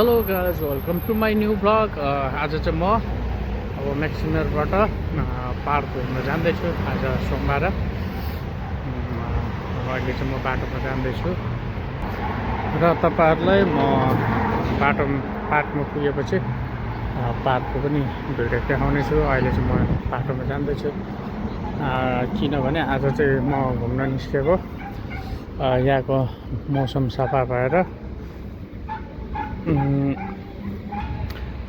Hello guys, welcome to my new blog. आज चाहिँ म अब म्याक्सिमरबाट पार्क घुम्न जाँदैछु। आज सोमबार। अहिले चाहिँ म बाटोमा जाँदैछु र तपाईँहरूलाई म पार्कमा पुगेपछि पार्कको पनि भिडियो देखाउनेछु। अहिले चाहिँ म बाटोमा जाँदैछु किनभने आज चाहिँ म घुम्न निस्केको। यहाँको मौसम सफा भएर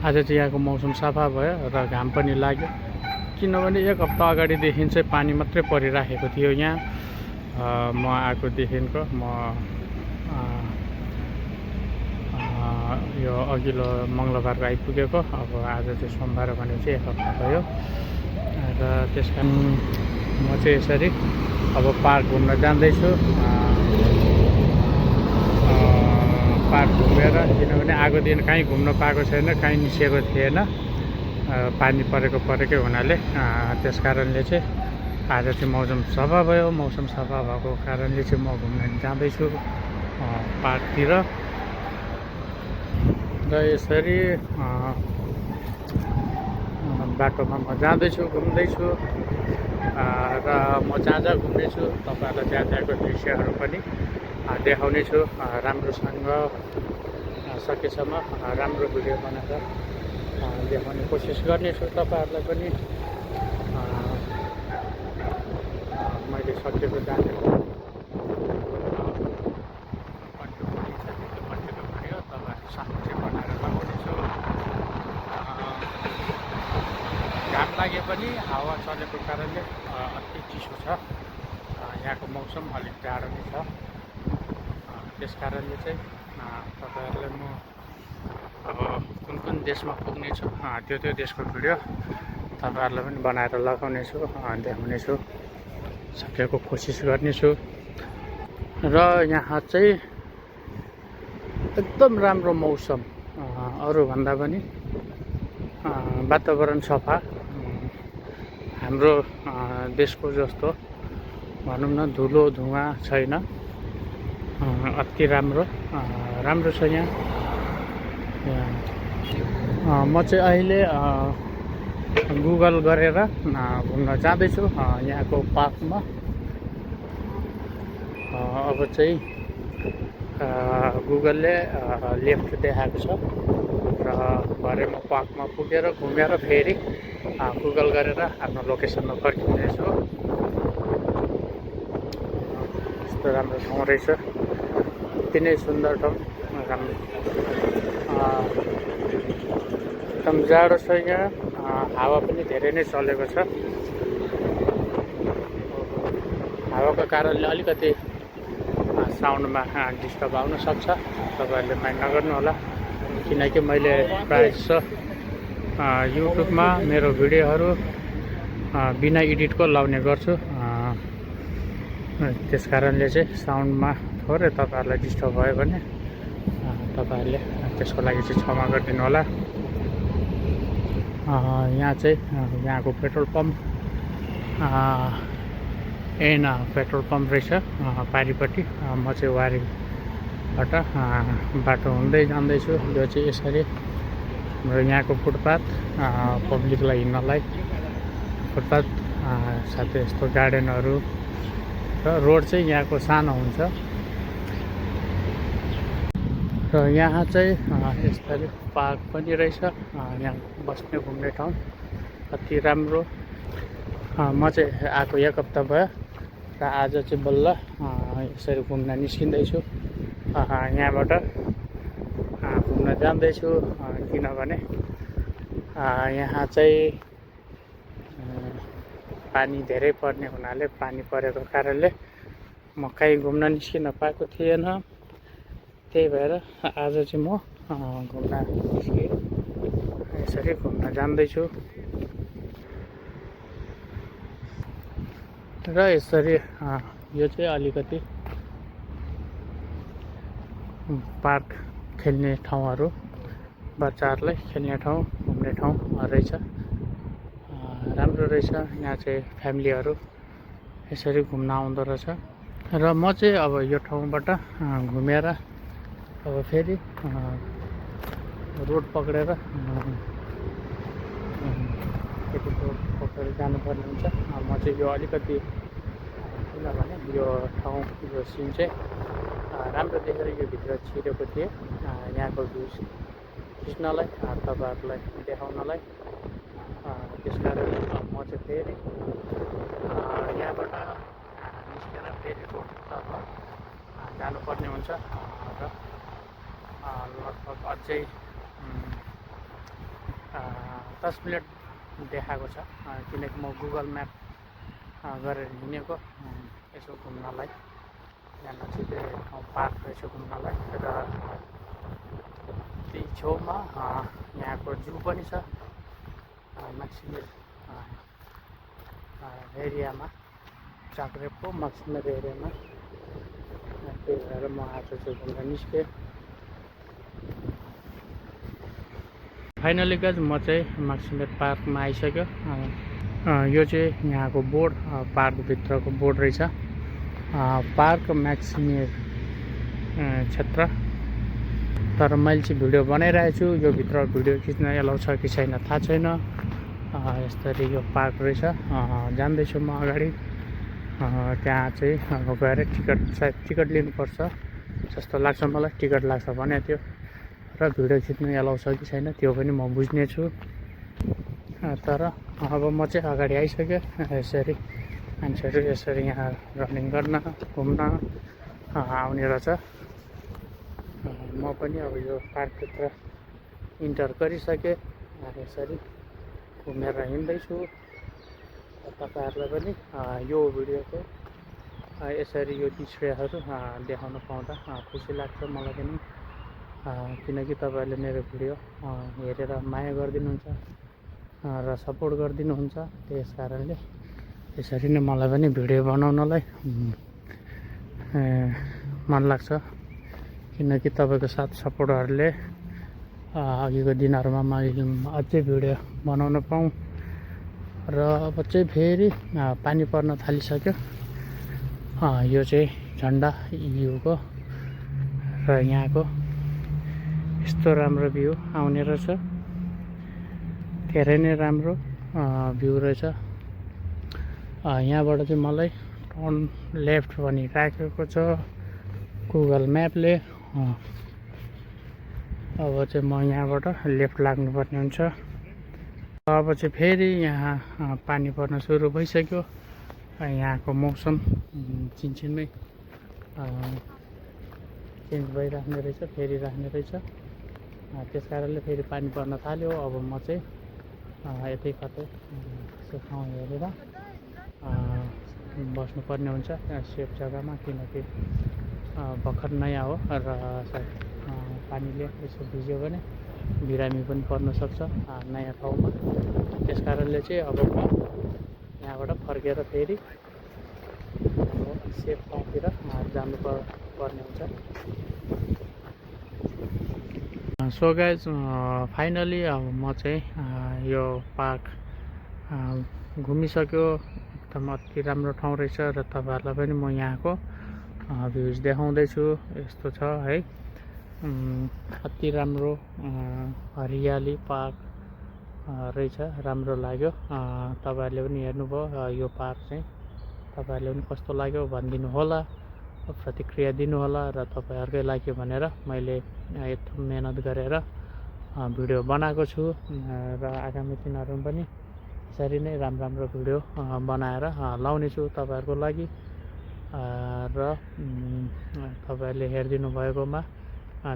आज चाहिँ यहाँको मौसम सफा भयो र घाम पनि लाग्यो। किनभने एक हप्ता अगाडिदेखि चाहिँ पानी मात्रै परिराखेको थियो यहाँ। म आएकोदेखिको यो अघिल्लो मङ्गलबारको आइपुगेको। अब आज चाहिँ सोमबार भने चाहिँ एक हप्ता भयो र त्यस कारण म चाहिँ यसरी अब पार्क घुम्न जाँदैछु। पार्क घुमेर, किनभने आएको दिन कहीँ घुम्न पाएको छैन, कहीँ निस्केको थिएन, पानी परेकै हुनाले। त्यस कारणले चाहिँ आज चाहिँ मौसम सफा भयो। मौसम सफा भएको कारणले चाहिँ म घुम्न जाँदैछु पार्कतिर। र यसरी बाटोमा म जाँदैछु, घुम्दैछु र म जहाँ जहाँ घुम्नेछु तपाईँहरूलाई त्यहाँ त्यहाँको दृश्यहरू पनि देखाउनेछु। राम्रोसँग सकेसम्म राम्रो भिडियो बनाएर देखाउने कोसिस गर्नेछु तपाईँहरूलाई पनि। मैले सकेको जानेको भिडियो तपाईँहरू सामु चाहिँ बनाएर लगाउनेछु। घाम लागे पनि हावा चलेको कारणले अति चिसो छ। यहाँको मौसम अलिक जाडो नै छ। त्यस कारणले चाहिँ तपाईँहरूलाई म अब कुन देशमा पुग्नेछु त्यो देशको भिडियो तपाईँहरूलाई पनि बनाएर लगाउनेछु, देखाउनेछु, सकेको कोसिस गर्नेछु। र यहाँ चाहिँ एकदम राम्रो मौसम, अरूभन्दा पनि वातावरण सफा, हाम्रो देशको जस्तो भनौँ न धुलो धुवा छैन। अति राम्रो छ यहाँ। म चाहिँ अहिले गुगल गरेर घुम्न जाँदैछु यहाँको पार्कमा। अब चाहिँ गुगलले लेफ्ट देखाएको छ र भरे म पार्कमा पुगेर घुमेर फेरि गुगल गरेर आफ्नो लोकेसनमा फर्किनेछु। यस्तो राम्रो ठाउँ रहेछ, अति नै सुन्दर ठाउँ, राम्रो, एकदम जाडो छ यहाँ। हावा पनि धेरै नै चलेको छ। हावाको कारणले अलिकति साउन्डमा डिस्टर्ब आउन सक्छ, तपाईँहरूले माइन्ड नगर्नु होला। किनकि मैले प्रायः जसो युट्युबमा मेरो भिडियोहरू बिना एडिटको लाउने गर्छु। त्यस कारणले चाहिँ साउन्डमा थोरै तपाईँहरूलाई डिस्टर्ब भयो भने तपाईँहरूले त्यसको लागि चाहिँ क्षमा गरिदिनु होला। यहाँ चाहिँ यहाँको पेट्रोल पम्प पेट्रोल पम्प रहेछ पारिपट्टि। म चाहिँ वारीबाट बाटो हुँदै जाँदैछु। यो चाहिँ यसरी हाम्रो यहाँको फुटपाथ, पब्लिकलाई हिँड्नलाई फुटपाथ, साथै यस्तो गार्डनहरू र रोड चाहिँ यहाँको सानो हुन्छ। र यहाँ चाहिँ यसरी पार्क पनि रहेछ। यहाँ बस्ने घुम्ने ठाउँ अति राम्रो। म चाहिँ आएको एक हप्ता भयो र आज चाहिँ बल्ल यसरी घुम्न निस्किँदैछु। यहाँबाट घुम्न जाँदैछु किनभने यहाँ चाहिँ पानी धेरै पर्ने हुनाले, पानी परेको कारणले म कहीँ घुम्न निस्किन पाएको थिएन। त्यही भएर आज चाहिँ म घुम्न निस्केँ, यसरी घुम्न जाँदैछु। र यसरी यो चाहिँ अलिकति पार्क, खेल्ने ठाउँहरू, बच्चाहरूलाई खेल्ने ठाउँ, घुम्ने ठाउँ रहेछ। राम्रो रहेछ। यहाँ चाहिँ फ्यामिलीहरू यसरी घुम्न आउँदो रहेछ। र म चाहिँ अब यो ठाउँबाट घुमेर अब फेरि रोड पक्रेर त्यति रोड पक्रेर जानुपर्ने हुन्छ। म चाहिँ यो अलिकति किनभने यो ठाउँ यो सिन चाहिँ राम्रो देखेर यो भित्र छिरेको थिएँ यहाँको भ्युज खिच्नलाई तपाईँहरूलाई देखाउनलाई। त्यस कारण म चाहिँ फेरि यहाँबाट निस्केर फेरि रोडतर्फ जानुपर्ने हुन्छ र लगभग अझै 10 मिनट देखाएको छ किनकि म गुगल म्याप गरेर हिँडेको यसो घुम्नलाई। यहाँ नजिकै ठाउँ पार्क रहेछ घुम्नलाई र त्यही छेउमा यहाँको जू पनि छ म्याक्सिमर एरियामा, चाक्रेपको म्याक्सिमर एरियामा। त्यही भएर म आज चाहिँ घुम्न निस्केँ। फाइनली गाइज म चाहिँ म्याक्सिमर पार्कमा आइसक्यो। यो चाहिँ यहाँको बोर्ड पार्कभित्रको बोर्ड रहेछ पार्क म्याक्सिमर क्षेत्र। तर मैले चाहिँ भिडियो बनाइरहेको छु, यो भित्र भिडियो खिच्न एलाउ छ कि छैन थाहा छैन। यस्तरी यो पार्क रहेछ। जाँदैछु म अगाडि। त्यहाँ चाहिँ गएर सायद टिकट लिनुपर्छ जस्तो लाग्छ मलाई। टिकट लाग्छ भने थियो र भिडियो खिच्नु एलाउ छ कि छैन त्यो पनि म बुझ्नेछु। तर अब म चाहिँ अगाडि आइसकेँ। यसरी मान्छेहरू यसरी यहाँ रनिङ गर्न घुम्न आउने रहेछ। म पनि अब यो पार्कभित्र इन्टर गरिसकेँ। यसरी घुमेर हिँड्दैछु। तपाईँहरूलाई पनि यो भिडियोको यसरी यो दृश्यहरू देखाउन पाउँदा खुसी लाग्छ मलाई पनि। किनकि तपाईँहरूले मेरो भिडियो हेरेर माया गरिदिनुहुन्छ र सपोर्ट गरिदिनुहुन्छ। त्यस कारणले यसरी नै मलाई पनि भिडियो बनाउनलाई मन लाग्छ। किनकि तपाईँको साथ सपोर्टहरूले अघिको दिनहरूमा मैले अझै भिडियो बनाउन पाऊँ। र अब चाहिँ फेरि पानी पर्न थालिसक्यो। यो चाहिँ झन्डा युको र यहाँको यस्तो राम्रो भ्यू आउने रहेछ। धेरै नै राम्रो भ्यू रहेछ। यहाँबाट चाहिँ मलाई टर्न लेफ्ट भनिराखेको छ गुगल म्यापले। अब चाहिँ म यहाँबाट लेफ्ट लाग्नुपर्ने हुन्छ। अब चाहिँ फेरि यहाँ पानी पर्न सुरु भइसक्यो। यहाँको मौसम छिनछिनमै चेन्ज भइराख्ने रहेछ, फेरि राख्ने रहेछ। त्यस कारणले फेरि पानी पर्न थाल्यो। अब म चाहिँ यतै कतै त्यो ठाउँ हेरेर बस्नुपर्ने हुन्छ सेफ जग्गामा। किनकि भर्खर नयाँ हो र पानीले यसो भिज्यो भने बिरामी पनि पर्न सक्छ नयाँ ठाउँमा। त्यस कारणले चाहिँ अब म यहाँबाट फर्केर फेरि सेफ ठाउँतिर जानु पर्ने हुन्छ। सो गाइज फाइनली अब म चाहिँ यो पार्क घुमिसक्यो। एकदम अति राम्रो ठाउँ रहेछ र तपाईँहरूलाई पनि म यहाँको भ्युज देखाउँदैछु। यस्तो छ है, अति राम्रो हरियाली पार्क रहेछ, राम्रो लाग्यो। तपाईँहरूले पनि हेर्नुभयो यो पार्क चाहिँ तपाईँहरूले पनि कस्तो लाग्यो भनिदिनु होला, प्रतिक्रिया दिनुहोला। र तपाईँहरूकै लाग्यो भनेर मैले यत्रो मेहनत गरेर भिडियो बनाएको छु र आगामी दिनहरूमा पनि यसरी नै राम्रो भिडियो बनाएर लाउनेछु तपाईँहरूको लागि। र तपाईँहरूले हेरिदिनु भएकोमा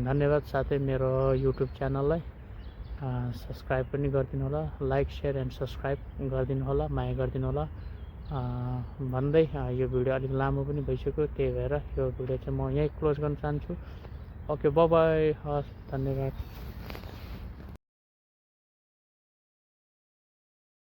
धन्यवाद। साथै मेरो युट्युब च्यानललाई सब्सक्राइब पनि गरिदिनु होला, लाइक सेयर एन्ड सब्सक्राइब गरिदिनु होला, माया गरिदिनु होला भन्दै यो भिडियो अलिक लामो पनि भइसक्यो। त्यही भएर यो भिडियो चाहिँ म यहीँ क्लोज गर्न चाहन्छु। ओके, बाइ बाइ, हस्, धन्यवाद।